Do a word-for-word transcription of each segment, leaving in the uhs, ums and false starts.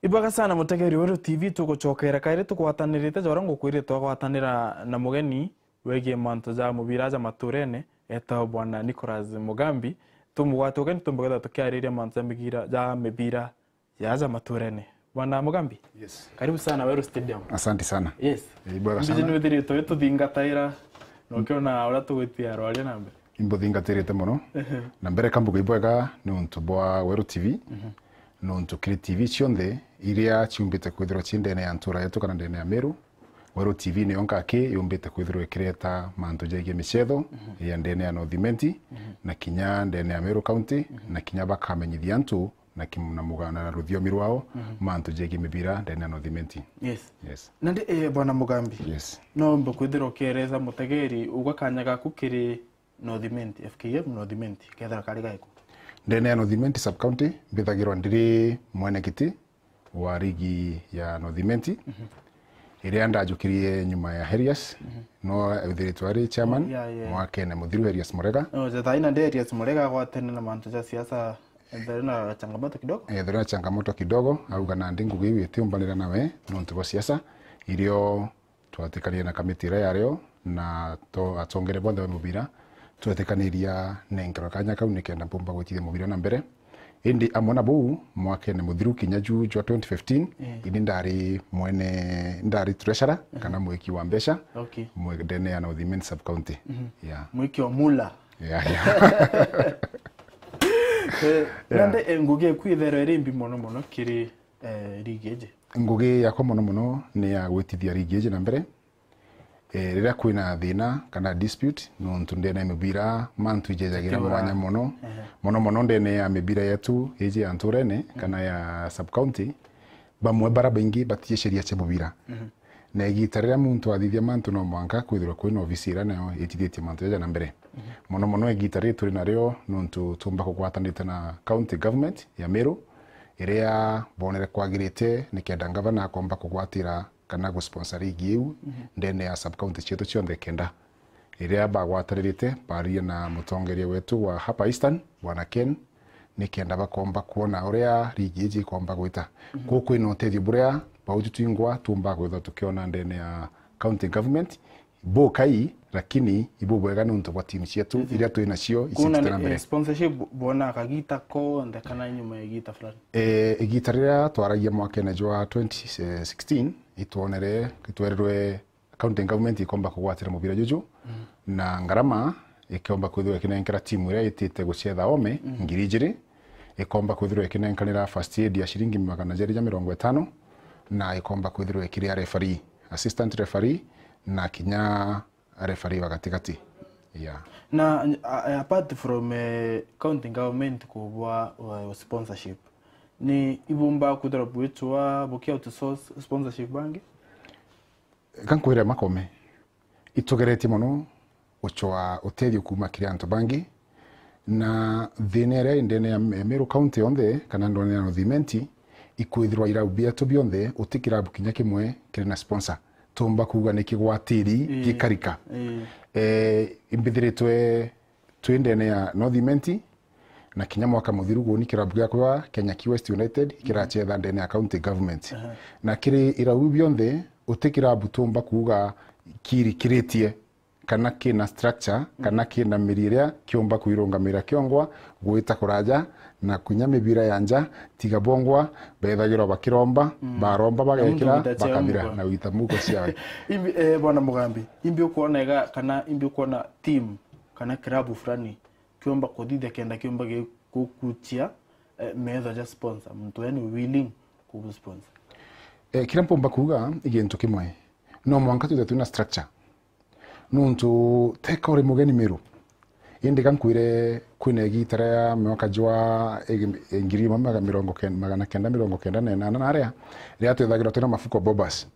Ibwega sana mutegeri Weru T V, tugucokera kairi tugwatanirite jora ngukwirite twagwatanira na mugeni wegie mantu ja mubira ja maturene, etagwa Bwana Nicholas Mugambi. Tumugwate ugeni tumbugetha tukiariria mantu ja migira, ja mibira ya ja maturene. Bwana Mugambi, Yes. karibu sana Weru Stadium. Asante sana. Yes. Eh, ibwega Mbiji sana. Nwithiritwe wituthingataira na ukiona uria tugwitia rwaria na mbere. Imbuthingatirite mono. Na mbere kambuga ibwega ni untu bwa Weru T V, ni untu kiri T V cionthe iria ciumbite kwithirwa ci ndene ya ntura yetu kana ndene ya Meru, Weru T V niyo nkaki yumbite kwithirwa ikireta mantu jegie micetho ya ndene ya North Imenti, na kinya ndene ya Meru County, na kinya bakamenyithia antu na kim-, na muga-, na ruthiomi rwao mantu jegie mibira ndene ya North Imenti. Yes. Yes. Nandi, eh, Bwana Mugambi, Yes. no mbe kwithirwa ukiereza mutegeri uga kanya gaku kiri North Imenti, F K F North Imenti, kethira kari gaiku? Ndene ya North Imenti sub county, mbithagirwa ndiri mwenekiti wa ligi ya North Imenti, iria ndajukirie nyuma ya Herias, no ethiritwe ari chairman Yeah, yeah. mwakene muthiru, Herias Murega. No, ja thaina ndi Herias Murega agwatene na mantu ja siasa, ethire na changamoto kidogo. Ethire na changamoto kidogo, auga nandi ngugi iu itiumbanira nawe nontu bwa siasa, irio twatikanire na kamiti iria yario na to-, atongere bonthe ba mubira, twetikaniria nenkerwa kanya kau nikenda mpumba gwitithia mubira na mbere. Indi amwe na buu, mwakene muthiru kinya ju jwa twenty fifteen, Eh. ini ndari mwene, ndari treasurer, kana mwiki wa mbeca, Okay. mwe-, ndene ya North Imenti sub county. Yeah. Mwiki wa mula. Yeah, yeah. Eh, Yeah. nande, eh, ngugi eku itherwa iri mbi mono mono kiri, eh, ligi iji? Ngugi yakwa mono mono ni ya gwitithia ligi iji na mbere. Eh, riria kwina thina kana dispute, nontu ndene ya mibira mantu ijejagira Tiura. mwanya mono. Ehe. Mono mono ndene ya mibira yetu iji ya nturene kana ya sub county, bamwe bara baingi batieceria cia mubira. Na igita riria muntu athithia mantu no mwanka kwithirwa kwina ofisi iria nayo itithitie mantu jaja na mbere. Mono mono igita riri turi nario nontu tumba kugwatanite na county government ya Meru, iria bonere kwagirite nikenda ngavana akomba kugwatira kana gusponsor ligi iu ndene ya sub county cietu cionthe kenda. Riria bagwataririte, baririe na mutongeria wetu wa hapa Eastern, Bwana Ken, nikenda bakomba kwona uria ligi iji ikomba gwita. Kuu kwina utethio buria bauju twingwa tumba gwithwa tukiona ndene ya county government, bukai, lakini ibubwega nontu bwa team cietu iria twi nacio icitite na mbere. Eh, sponsorship bwona kagita konthe kana nyuma ya igita fulani? Eh, igita riria twaragia mwakene jwa twenty sixteen, itwonere, itwerirwe county government ikomba kugwatira mubira juju, na ngarama ikomba kwithirwa ikinenkera timu iria itite gucetha ome ngiri ijiri, ikomba kwithirwa ikinenkanira first aid ya ciringi magana jeri ja mirongo itano, na ikomba kwithirwa ikiria referee, assistant referee, na kinya referee wa gatigati. Yeah. Na, a-, apart from, eh, county government kubwa, uh, sponsorship, ni ibumba kwithirwa bwitwa buki outsource sponsorship bangi? Ka nkwire makome, itugeretie mono gucwaa utethio kuuma kiri antu bangi, na thina iria i ndene ya Me-, Meru County yonthe, kana ndene ya North Imenti, ikwithirwa irabu bietu bionthe, uti kirabu kinya kimwe kiri na sponsor. Tumba kuuga ni kigwatiri Ii. gikarika. Ii. Eh, imbithiritwe twi ndene ya North Imenti, na kinya mwaka muthiru guni kirabu giakwa Kenya Key West United kiracetha ndene ya county government. Aha. Na kiri irabu bionthe, uti kirabu tumba kuuga kirikiritie kana kina structure, kana kina miri iria kiumba kwirungamira kiongwa gwita kuraja na kunya mibira ya nja, tiga bongwa bethagirwa bakiromba, Mm. baromba Na muntu bagekira, gwita cia bakathira muko. na gwita muko ciawe. Imbi, eh, Bwana Mugambi, imbi ukwona ega kana imbi ukwona team kana kirabu fulani kiomba kuthithia kenda kiomba gi-, gukuchia, eh, metho ja sponsor, muntu yani willing kugu sponsor? Eh, kiria mpomba kuuga i gintu kimwe, no mwanka twithe twina structure. Nuntu teka uri mugeni Meru. Indi ka nkwire kwina igita ria mwaka jwa igi-, ngiri imwe magana mirongo kenda, magana kenda mirongo kenda na inana na aria, riria twithagirwa twina mafuko bobas.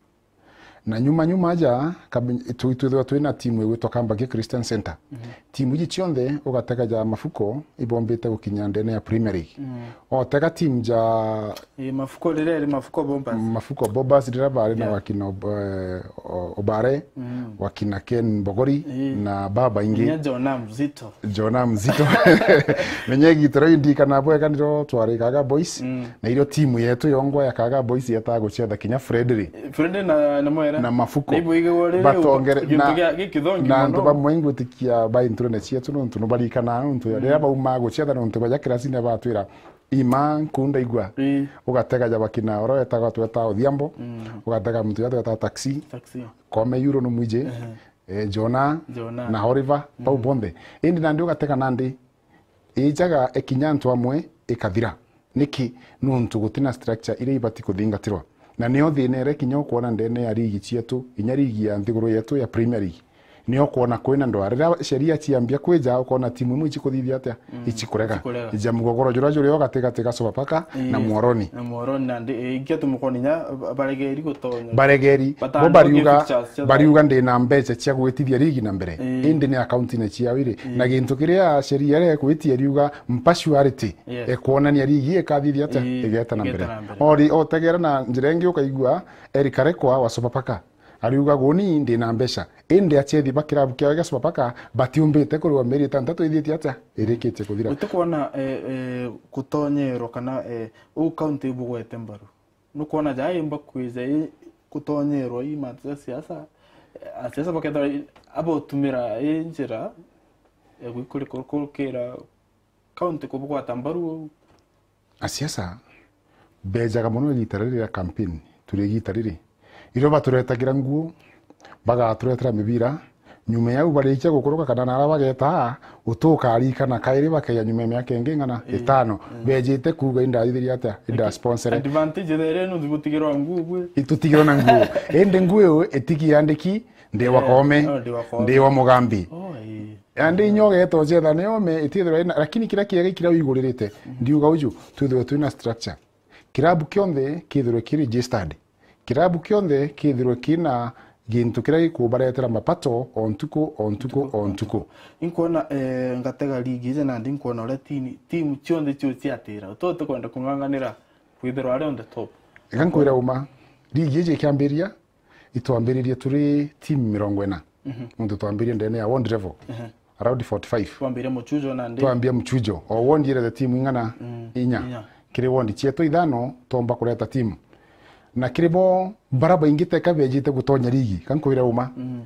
Na nyuma nyuma aja, kabi-, twi-, twithirwa twina timu igwitwa Kambagia Christian Center. Mhm. Timu iji cionthe ugatega ja Mafuko ibombite gukinya ndene ya Premier League. Mm. Otega timu ja Ii, Mafuko riria iri Mafuko Bombers. Mafuko Bombers riria bari na Yeah. wakina Ob-, eh, O-, Obare, Mm. wakina Ken Mbogori Ii. na baba ingi. Kinya Jona Mzito. Jona Mzito. Menye gitoro indikana bwega niro twari Kaga Boys. Mm. Na irio timu yetu yongwa ya Kaga Boys yetaga gucetha kinya Fredri. Fredri na, na Mwera. Na Mafuko. Naibo igagwa riri Batongere-, gintu na, gia, gikithongi na mono. Antu bamwe ingwitikia ba inturene cietu nontu nubarikana nontu Mm. riria bauma gucetha nontu baja kirasini batwira, "Ima, nkunda igua." Ii. Ugatega ja bakina oro wetaga tweta Odhiambo, Mm. ugatega muntu ya tweta Taxi, Taxi. Kome Euro no mwije, Ehe. eh, Jona, Jona. na Oliver, bau Mm. bonthe. Indi nandi ugatega nandi, ijaga ikinya antu amwe ikathira. Niki? Nontu gutina structure iria ibati kuthingatirwa. Na nio thina iria kinya ukwona ndene ya ligi cietu, inya ligi ya nthiguru yetu ya Premier League. Nio ukwona kwina ndwaa. Riria sheria ciambia kwija, ukona timu imwe icikuthithia atia? Mm, Icikurega. icikurega. Ija mugogoro juria juri o gatigati ga Sofapaka Yes. na Muhoroni. Na Muhoroni nandi, eh, ingi atu Muhoroni nya, ba-, baregeri gutonya. Baregeri. Bo Batandä bariuga, fixtures cia bariuga ndina mbeca cia gwitithia ligi na mbere. Ii. Indi ni akaunti-ini ciao iri. Ii. Na gintu kiria sheria iria ikwitia iriuga impartiality, Yes. ikwonania ligi ikathithia atia? Ii, Igeta na igeta mbere. na mbere. Ori, otegera na njira ingi ukaigua Eric Arekwa wa Sofapaka ariuga, "Guni ndina mbeca." Indi achethi ba kirabu kiao gia Sofapaka batiumbite kuriwa mieri itantatu ithitie atia? Irikitie kuthira. Utikwona, eh, eh, gutonyerwa kana, eh, uu kaunti ibugwete mbaru? Nukwona ja imba kwija i gutonyerwa i mantu ja siasa, eh, asiasa bakethirwa i, abotumira i njira ya gwikuri-, kurukira kaunti kubugwata mbaru uu? Asiasa bejaga mono igita riri ria campaign, turi igita riri. Irio baturetagira nguo, bagaturetera mibira, nyuma yau barikia gukuruka kana nara bageta, utukarikana kairi bakeya nyuma ya miaka ingi ng'ana? Ii, Itano. ii. Bejite kuuga indathithirie atia? Indasponsere. Advantage there no gutigirwa nguo bwe. Itutigirwa na nguo. Indi nguo iyo itigiandiki, ndi wa Eh, Koome, oh, ndi wa Koome. ndi wa Mugambi. Oh, ii. Andi inya ugeta ucetha ni ome, itithirwa ina, lakini kiria kiega kiria wiguririte, ndiuga uju, twithirwe twina structure. Kirabu kionthe kithirwe ki registered. Kirabu kionthe kithirwe kina gintu kiria gikubaretera mapato o ntuku, o ntuku, o ntuku. Inkwona, eh, ngatega ligi iji nandi nkwona uria tini-, timu cionthe ciu ciatira. Uti utikwenda kung'ang'anira kwithirwa ari on the top. Eka nkwira uma, ligi iji ikiambiria, itwambiririe turi timu mirongo ina. Mhm. Nontu twambirie ndene ya ward level. Mhm. Around forty-five. Twambire muchujo nandi. Twambia muchujo. O ward irete timu ing'ana? Mm, Inya. inya. Kiri ward cietu ithano, twomba kureta timu. Na kiri bo, bara baingi teka bejite gutonya ligi, ka nkwire uma. Mm.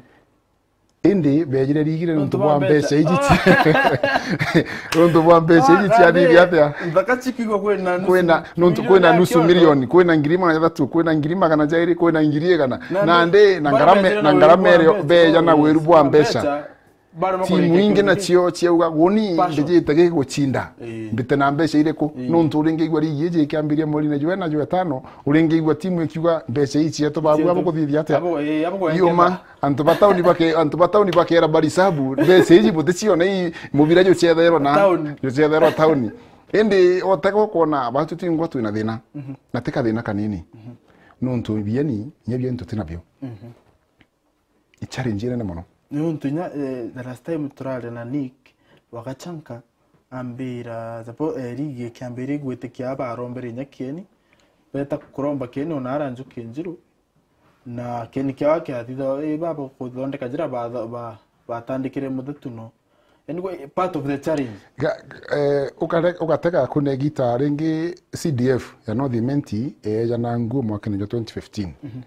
Indi bejire ligi nontu Nontu bwa bwa mbeca. mbeca iji ci-, nontu bwa mbeca iji Ah, ciathithia atia? Nthaka cikigwa kwina nusu Kwina, nontu milioni kwina ya nusu kiondo. milioni, kwina ngiri magana jathatu, kwina ngiri magana jairi, kwina ngiri igana. Na Nandi, na na ngarame-, bejire na na ngarame bwa irio mbeca, beja na oh, wiru bwa mbeca. Timu ingi nacio ciauga, "Guni Passion. mbijite gigucinda. Ii. Mbite na mbeca iriku?" Ii. Nontu uringiigua ligi iji ikiambiria mweri-ini jwa ina jwa itano, uringiigua timu ikiuga, "Mbeca ii cietu, babu Cietu. abo kuthithia atia?" Abo, ii, abo kwenda. Iuma, antu ba tauni bake-, antu ba tauni bakera barisabu, "Mbeca iji buticiona ii mubira jucetherwa na, Tauni. jucetherwa tauni." Indi otega ukwona, batu tingwa twina thina. Mhm. Na ti kathina kanini. Mhm. Nontu bieni, nya bieni tutinabio. Mhm. I challenge inene mono. Niuntu inya, eh, the last time turari na Nick wa Gachanka, ambira, suppose, eh, ligi ikiambiria igwitikia abarombere inya kieni, beta kuromba kieni ona ara njuki njiru, na kieni kiao kiathitha, eh, baba kuthondeka jira batho-, ba-, batandikire muthetu no. Anyway, part of the challenge. Ga-, eh, ukare-, ugatega kune gita ringi C D F ya North Imenti, eh, eja na nguo mwakene jwa twenty fifteen. Mhm.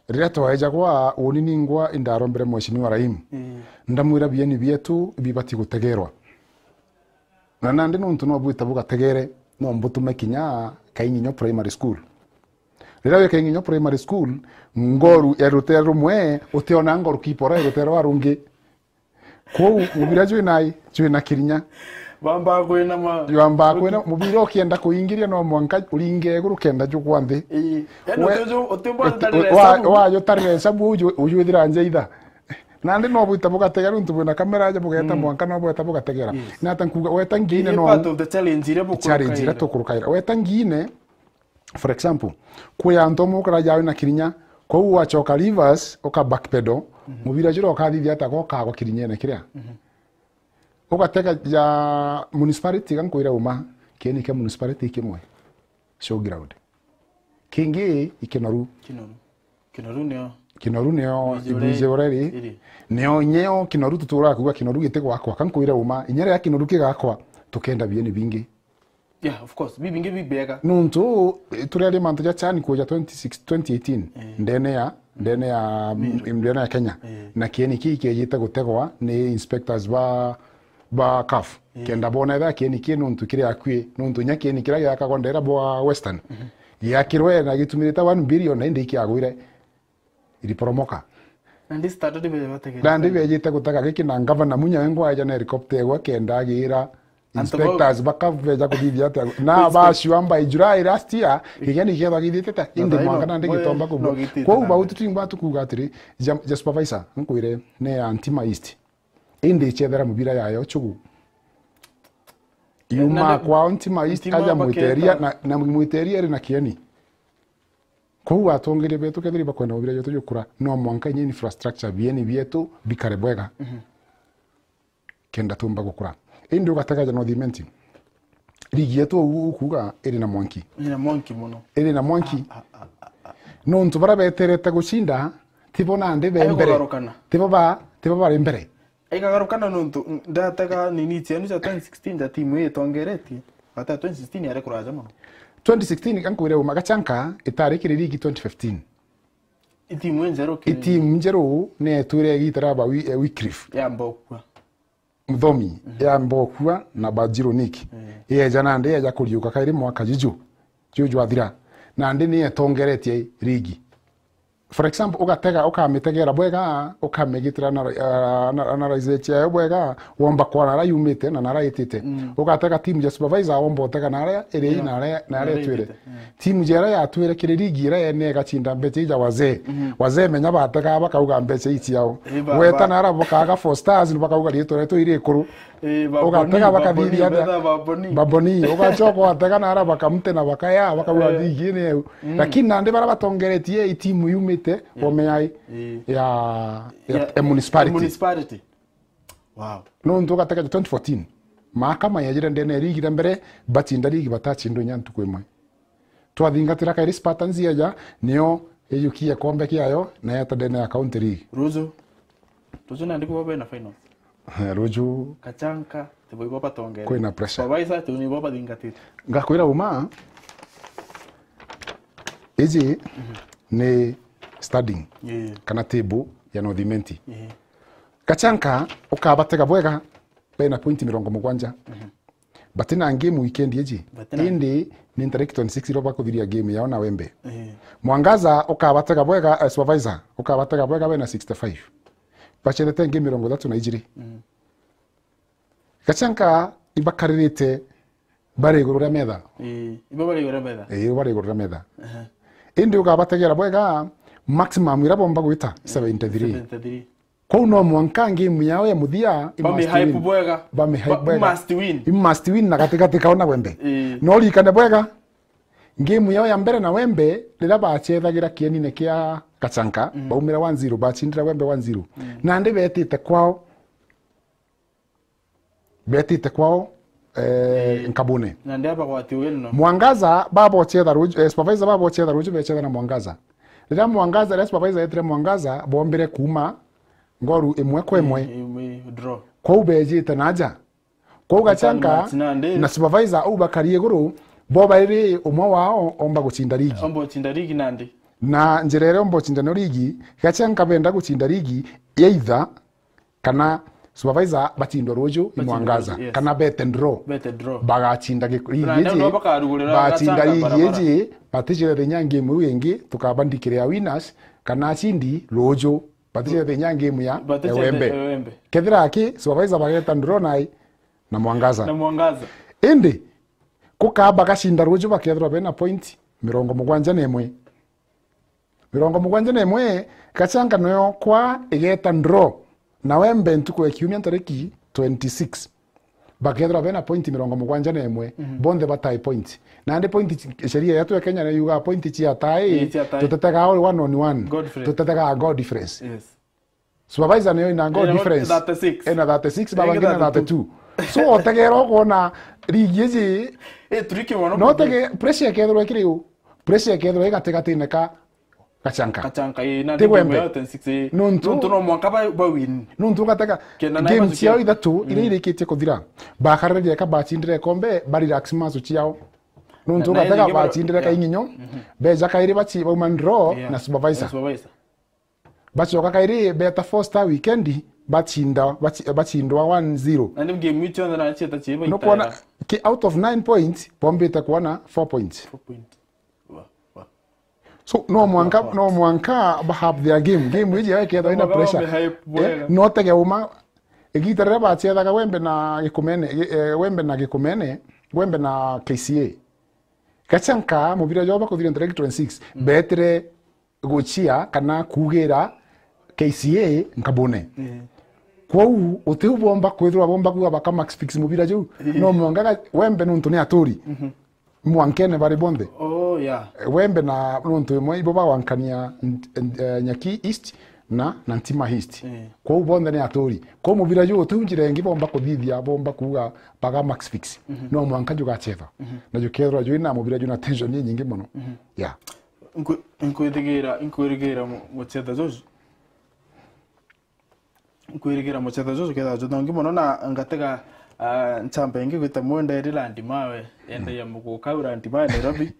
Riria twaejagwa, uni ningwa indarombere Mheshimiwa Rahim. Ii. Ndamwira bieni bietu bibati gutegerwa. Na nandi nontu no bwita bugategere, no mbutume kinya Kainginyo Primary School. Riria wi Kainginyo Primary School, ngoru ya rutere rumwe, utiona ngoru kipora ya rutere rwa rungi. Kwou, mubira jwi nai, jwi na kirinya. Bamba kwina ma- Jwamba kwina, mubira ukienda kuingiria no mwanka uringe iguru kenda jukwa nthi. Ii. Yaani We-, uti-, uti-, uti-, uti-, utarire wa-, hesabu. Wa-, utarire hesabu uju-, ujwithira nja itha. Nandi no bwita bugatega nontu bwina kamera aja bugeta Mm. mwanka no bweta bugategera. Yes. Na ata nkuga, weta ngiine Ii, no part of the challenge iria bukurukaira. Challenge iria tukurukaira. Weta ngiine, for example, kwi antu amwe ukara jawe na kirinya, Kwou wachoka reverse, uka backpedal, mhm, mubira juria ukathithia ata, go kagwa kirinyene kiria. Mhm. Ugatega ja municipality, ga nkwira uma, kieni kia municipality kimwe, showground. Kingi i Kinoru. Kinoru. Kinoru nio. Kinoru nio Ibwiji uria iri. Ibwiji uria iri. Iri. Nio nyeo Kinoru tuturaga kuuga Kinoru giti gwakwa. Ka nkwire uma, inya riria Kinoru kigakwa, tukenda bieni bingi. Yeah, of course. Bibingi bibega. Nuntu, eh, turi ari mantu ja chani kuja twenty six, twenty eighteen, eh, ndene ya, ndene ya, mm, ndene ya Kenya. Eh. Na kieni kii kiejite gutegwa ni inspectors ba, ba CAF. Eh. Kenda bona etha kieni kii nuntu kiri akui, nuntu nya kieni kiria giakagwa ndera bwa Western. Mhm. Giakirwe na gitumirite one billion na indi ikiagwire. Iriporomoka. Nandi Saturday beje bategere. Nandi bejite gutega giki na ngavana Munya wengwa aja na helicopter egwa kenda agira inspectors bakabeja kuthithia atia. Na bacua by July last year, gigeni githagithite ta, indi mwanka nandi gitomba kubua. Kwou bau tutingwa tukuga atiri, ja, ja supervisor, nkwire, ne ya Ntima East. Indi ichethera mubira yayo chugu. Yuma kwao Ntima East, aja Mwiteria, na, na Mwiteria iri na kieni. Kwou atongeria betu kethira ibakwenda mubira yetu jukura, no mwanka inya infrastructure bieni bietu bikare bwega. Mhm. Kenda tumba gukura. Indi ugatega ja North Imenti. Ligi yetu uu ukuga iri na mwanki. Iri na mwanki muno. Iri na mwanki. Ah, ah, ah, ah, ah. Nontu bara beterete gucinda, tibo nandi be mbere. Tibo ba, tibo bari mbere. Ikagarukana nontu, n-, ndatega nini cienu cia twenty sixteen ja timu ii itongeretie. Bata twenty sixteen yari kuraja mono. Twenty sixteen, ka nkwire uma, Gachanka itari kiri ligi twenty fifteen. Itimu injeru ki- Itimu njeru ni etwire igita ria ba Wi-, eh, Wycliffe. Yamba ukua. Muthomi, mhm, yamba ukua na Bajiro Nick. Mm. Yeja nandi yeja kuriuka kairi mwaka juju. Juju athira. Nandi ni etongeretie ligi. For example, ugatega, ukamitegera bwega, ukamigitira ana-, ah, ana-, analyze yayo bwega, womba kwona ara yumite na nara itite. Mm. Ugatega timu ya supervisor, womba utega nara iri na ara, na ara itwire. Mm. Timu jera yatwire kiri ligi ira yene igacinda mbecha ija wazee. Mm. Wazee menya batega bakauga mbecha ii ciao. Eh, ba-, weta ba- nara bakaga Four Stars, ni bakauga riitwa rietu iri ikuru. Eh, Baboni, ugatega bakathithia Baboni, atia? Betha Baboni. Baboni, ugachoka watega nara bakamute na bakaya, bakauga, eh, ligi ni eu. Mm. Lakini nandi bara batongeretie i timu yumite, yeah, Bomeai, eh, ya, ya, ya, ya municipality. Municipality. Wow. Nontu ugatega twenty fourteen. Mahakama yejire ndene ya ligi ria mbere, bacinda ligi batacindwa inya ntuku imwe. Twathingatira kairi Spartans yeja, nio iyukie kombe kiayo, na yeta ndene ya County League. Ruju. Ruju nandi kubo bena finals. Eh, Ruju. Kachanka, tibo ibo batongere. Kwina pressure. Babaisa, tibo nibo bathingatite. Ngakwira uma, iji, mhm, ni standing, yeah, kana table ya North Imenti. Yeah. Gachanka, ukabatega bwega, bena point mirongo mugwanja. Mhm. Batina game weekend iji. Batina. Indi ni ntariki twenty-six iria bakuthiria game yao na Wembe. Eh. Mwangaza ukabatega bwega, eh, supervisor, ukabatega bwega bena sixty-five. Bacethete game mirongo ithatu na ijiri. Mhm. Gachanka ibakaririte bari iguru ria metha. Eh, ibo bari iguru ria metha. Eh, bari iguru ria metha. Aha. Indi ukabategera bwega, maximum ira bomba gwita, eh, seventy-three. Seventy-three. Kwou no mwanka game yao ya muthia, i must win. Bamihype bwega. Bamihype bwega. Ba-, must win. I must win na gatigati kao na Wembe. Eh. No ririkane bwega, game yao ya mbere na Wembe, riria bacethagira kienine kia Gachanka, mm, baumire one zero, bacindire Wembe one zero. Mm. Nandi betite kwao. Betite kwao, eh, eh, Nkabune. Na ndia bagwati ugeni no. Mwangaza, baba ocetha ruju, eh, supervisor baba ocetha ruju, becetha na Mwangaza. Riria Mwangaza, riria supervisor etire Mwangaza, bombire kuuma ngoru imwe kwa imwe. Eh, imwe, draw. Kwou bejite na aja. Kwou Gachanka na supervisor au bakari iguru, bo bairi umwe wao omba gucinda ligi. Omba gucinda ligi nandi. Na njira iria omba gucinda no ligi, Gachanka benda gucinda ligi, either kana supervisor bacindwa ruju i Mwangaza, yes, kana bet and draw. Bet and draw. Bagacinda gi-, ligi iji, bacinda ligi iji, baticire inya game iu ingi, tukaba ndikire ya winners, kana acindi ruju, baticire inya game ya Wembe. Kethira aki, supervisor bageta draw nai na Mwangaza. Na Mwangaza. Indi, kukaba gacinda ruju bakethirwa bena point mirongo mugwanja na imwe. Mirongo mugwanja na imwe, Gachanka nayo kwa igeta draw na Wembe ntuku ya kiumia ntariki twenty-six. Bakethirwa bena point mirongo mugwanja na imwe, bonthe batae point. Nandi point ci-, sheria yetu ya Kenya ni yugaga point cia tie, Ii, cia tie. Tutetegaa all one on one. Goal difference. Tutetegaa goal difference. Yes. Supervisor niyo ina goal difference. Ena thirty-six. Ena thirty-six, baba ingi na thirty-two. So, otegera ukwona ligi iji, Eh, turiki mwana no tege, pressure ikethirwa ikiri u. Pressure ikethirwa igategatine ka Gachanka. Gachanka, ii, na Ti ndio Wembe. Yote six, ii. Nuntu Nuntu no mwanka ba, ba win. Nuntu ugatega Kenda na game ibacukire. Ciao ithatu iria irikitie kuthira, bakaririe ka bachindire ikombe, ba relax masu ciao. Nuntu Na, na ugatega iri ngi ba- bachindire yeah. Kainginyo, beja kairi bachi-, bauma draw Yeah. Na supervisor. Na supervisor. Bacoka kairi beta four star weekend, bachinda, bachi-, bachindwa one zero. Na ni game icio nthe na cieta ciiba Nukwona, itara. Ki out of nine points, bombite kuona four points. Four point. Wa, wa. So, no mwanka, no mwanka ba have their game. Game iji yao ikethwa ina pressure. Eh, no tege uma, igita riria bachethaga Wembe na Gikumene, gi-, eh, Wembe na Gikumene, Wembe na K C A. Gachanka, mubira jwao bakuthira into twenty twenty-six, betire guchia kana kugira K C A nkabune. Kwou, utiu bomba kwithirwa bomba kuga baka max fix mubira juu. No mwanka ga-, Wembe nuntu ni aturi. Mwankene bari bonthe. Oh, yeah. Wembe na nuntu imwe ibo bagwankania nt-, nt-, eh, Nyaki East na, na Ntima East. Eh. Kwou bonthe ni aturi. Kwou mubira juu utiu njira ingi bomba kuthithia, bomba kuga baga max fix. No mwanka jugachetha. Na jukethirwa juu na mubira juu na tension inyingi muno. Yeah. Nkwi-, nkwithigira, nkwirigira mu-, muchetha juju. Nkwirigira muchetho juju kethagwa juthongi mono, na ngatega, ah, nchamba ingi gwita Mwenda iri Randi Mawe, endagia muguka u Randi Mawe Nairobi.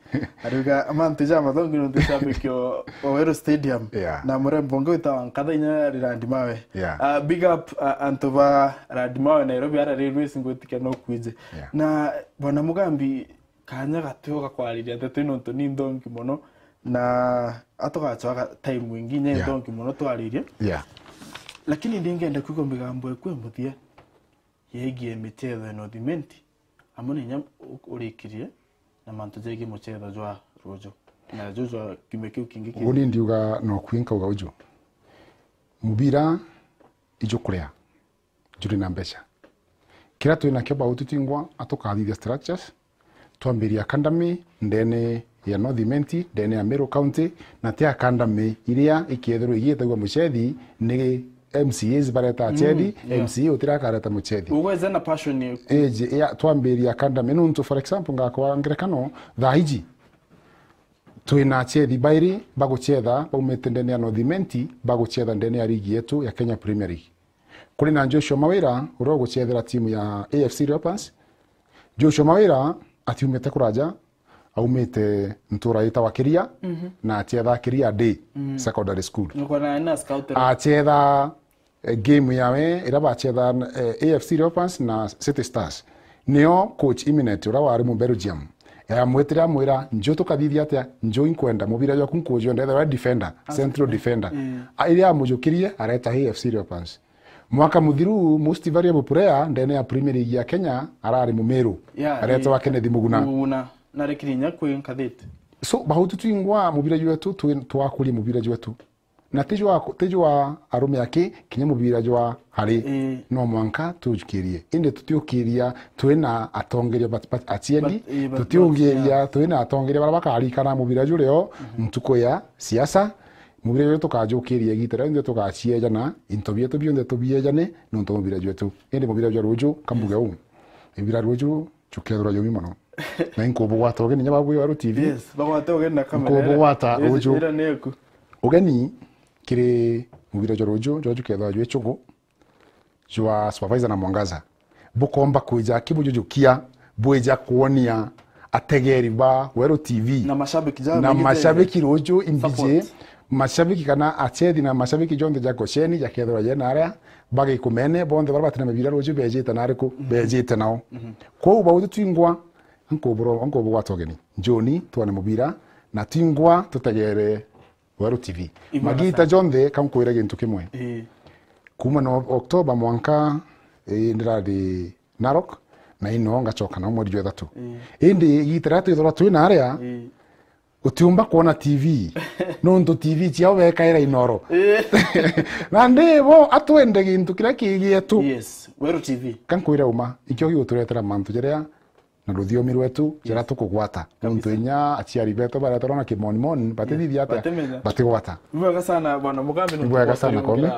Ariuga mantu ja mathongi nuntu shabiki o, o Weru Stadium. Yeah. Na murembo ungi witawa Nkatha inya ari Randi Mawe. Yeah. Ah, big up, ah, antu ba Randi Mawe Nairobi, ara railways ngwitikia no kwije. Yeah. Na Bwana Mugambi, kanya gatio ga kwariria nteto ino nontu ni nthongi mono, na atugacwaga time ingi inya Yeah. nthongi mono twaririe. Yeah. Lakini ndingenda kwigua migambo eku e muthia yegie michetho ya North Imenti, amwe na inya u-, urikirie na mantu jegie muchetho jwa ruju na ju jwa kiumia kiu kingi kingi. Uni ndiuga no kwi nkauga uju. Mubira ijukuria. Juri na mbeca. Kiria twi nakio bau tutingwa atukathithia structures, twambiria academy ndene ya North Imenti, ndene ya Meru County, na ti academy iria ikiethirwa igiitagua muchethi ni M C As bareta Mm, achethi, yeah. M C A utirakareta muchethi. Ugweze na passion yaku. Eji, ya, twambiria academy. Nuntu, for example, ngakwa ngerekano, thaa iji, twina achethi bairi baguchetha baumite ndene ya North Imenti, baguchetha ndene ya ligi yetu ya Kenya Premier League. Kuri na Joshua Mawira, uria ugucethera timu ya A F C Leopards. Joshua Mawira atiumite kuraja, aumite ntura yitagwa Kiria, Mhm. na achetha Kiria Day Mhm. Secondary School. Niko na, na scout. Achetha, eh, game yawe, iria bachetha, eh, A F C Leopards na City Stars. Nio coach Iminet, uria wari mu Belgium, yamwitire amwira, "Nju tukathithia atia? Nju inkwenda, mubira jwaku nkujwenda, ethirwa defender, As-, central eh, defender." eh. A, iria amujukirie, areta A F C Leopards. Mwaka muthiru, most valuable player ndene ya Premier League ya Kenya arari Mumiru. Yeah, aretwa eh, Kenneth Muguna. Muguna. Na rekiri inya kwi nkathite. So, bahutu twingwa mubira jwetu, twi-, twakuria mubira jwetu. Na tijwa, tijwa arume aki, kinya mubira jwa hari, Eh. no mwanka tujukirie. Indi tutiukiria twina atongeria bat-, bat-, achiendi, Bat-, eh, bat-, tutiukiria yeah. twina atongeria bara bakarikana mubira jureo, Mhm. ntuku ya siasa, Mubira jwetu tukajukiria igita riria rionthe tugaciejana, into bietu bionthe tubiejane, nontu mubira jwetu. Indi mubira jwa ruju, kambuge uu. Ibira ruju, jukethirwa jumi mono. Na inkubugwata ugeni nya babu Weru T V. Yes, bagwate ugeni na kamera. Inkubugwata Yes, ruju. Ira ni eku. Ugeni kiri mubira jwa ruju, jwa jukethirwa jwi chugu. jwa Supervisor na Mwangaza, bukomba kwija kibujujukia, bwija kwonia ategeri ba Weru T V. Na mashabiki ja na maingi mashabiki jeri. Ruju imbiji, Support. Mashabiki kana achethi na mashabiki jonthe ja Gosheni, jakethirwa je naria, bagikumene, bonthe bara batina mibira ruju bejite na ariku, Mm. bejite nao. Mhm. Kwou bau twingwa, nkuburo, nkubugwata ugeni. Njoni, twane mubira, na twingwa tutegere Weru T V. Imwe Magita sana. Jonthe, kankwire gintu kimwe. Ii. Kuma no October mwanka, ii, ndirari Narok, na ino ngachoka na mweri jwa ithatu. Ii. Indi igita riria twithirwa twi naria, Ii. utiumba kwona T V. Nontu T V ciao bekaira inoro. Eh. Na ndi bo atwende gintu kiria kigietu. Yes, Weru T V. Kankwire uma, ikio giguturetera mantu jaria na ruthiomi rwetu jaria tukugwata. Nontu inya aciari betu bareterwa na kimonimoni, batithithia atia? Batimenya. Batigwata. Ni bwega sana, Bwana Mugambi, ni bwega sana, Komi.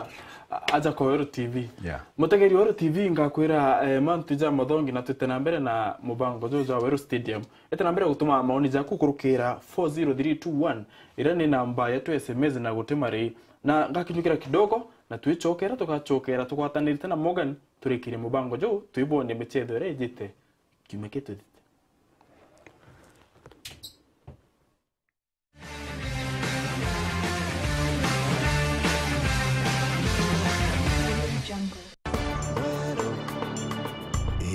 Aja kwa Weru T V. Yeah. Mutegeri wa Weru T V, ngakwira, eh, mantu ja muthongi na twite na mbere na mubango juju jwa Weru Stadium. Ete na mbere gutuma maoni jaku kurukira four zero three two one, iria ni namba yetu S M S na guti marei. Na ngakinyukira kidogo, na twicokera, tugacokera tugwatanirite na Morgan, turikirie mubango juu, twibone michetho iria ijite kiumia kituthite.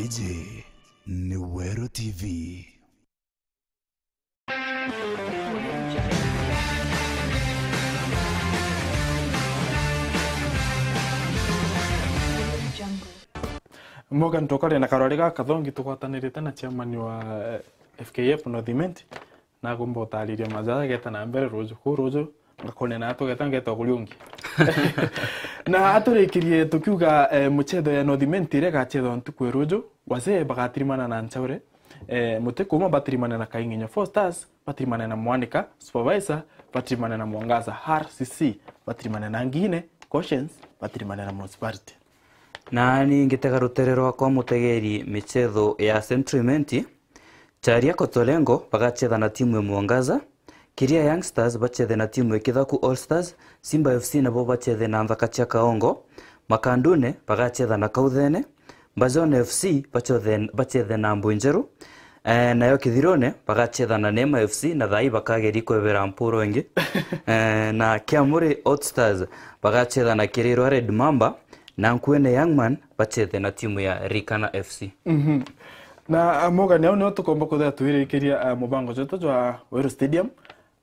Iji ni Weru T V. Morgan, tukare na karwari ga kathongi tugwatanirite na chairman wa, eh, F K F North Imenti. Nagomba utariria majaja geta na mbere ruju. Kuu ruju, ngakone na tugeta ngeta kuri ungi. Na aturikirie tukiuga, eh, muchetho ya North Imenti iria igachethwa ntuku ya ruju, wazee bagatirimana na Nchaure, eh, Mutikuma batirimane na Kainginyo Four Stars, batirimane na Mwanika, Supervisor, batirimane na Mwangaza, R C C, batirimane na Ngine, Cautions, batirimane na Municipality. Nani ngitega rutere rwakwa mutegeri michetho ya Central Imenti, Charia Kotolengo bagachetha na timu ya Mwangaza, Kiria Youngsters bachethe na timu ya Kithaku All Stars, Simba F C nabo bachethe na Nthaka cia Kaongo, Makandune bagachetha na Kauthene, Mbajone F C bachothe-, bachethe na Mbunjeru, eh, nayo Kithirone bagachetha na Neema F C na thaai bakageri kwebera mpuro ingi. Eh, na Kiamuri Hot Stars bagachetha na Kirirwa Red Mamba, na Nkuene Young Man bachethe na timu ya Rikana F C. Mhm. Na, ah, Morgan, au nio tukomba kuthira twirikiria, ah, mubango jwetu jwa Weru Stadium,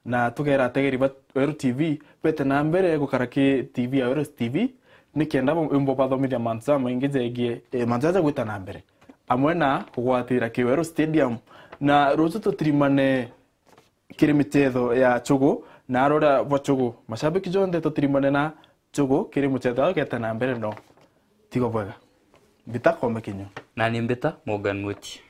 na tugera ategeri ba Weru T V bete na mbere gukara ki T V ya Weru T V, nikenda bo-, imbo bathomithia mantu jamaingi jegie, eh, mantu jaja gwita na mbere, amwe na kugwatira ki Weru Stadium. Na ruju tutirimane kiri michetho ya Chugu na aroria bwa Chugu. Mashabiki jonthe tutirimane na Chugu kiri muchetho jao geta na mbere no. Tigo bwega. Mbita Komi Kinyo. Na ni mbita Morgan Muti.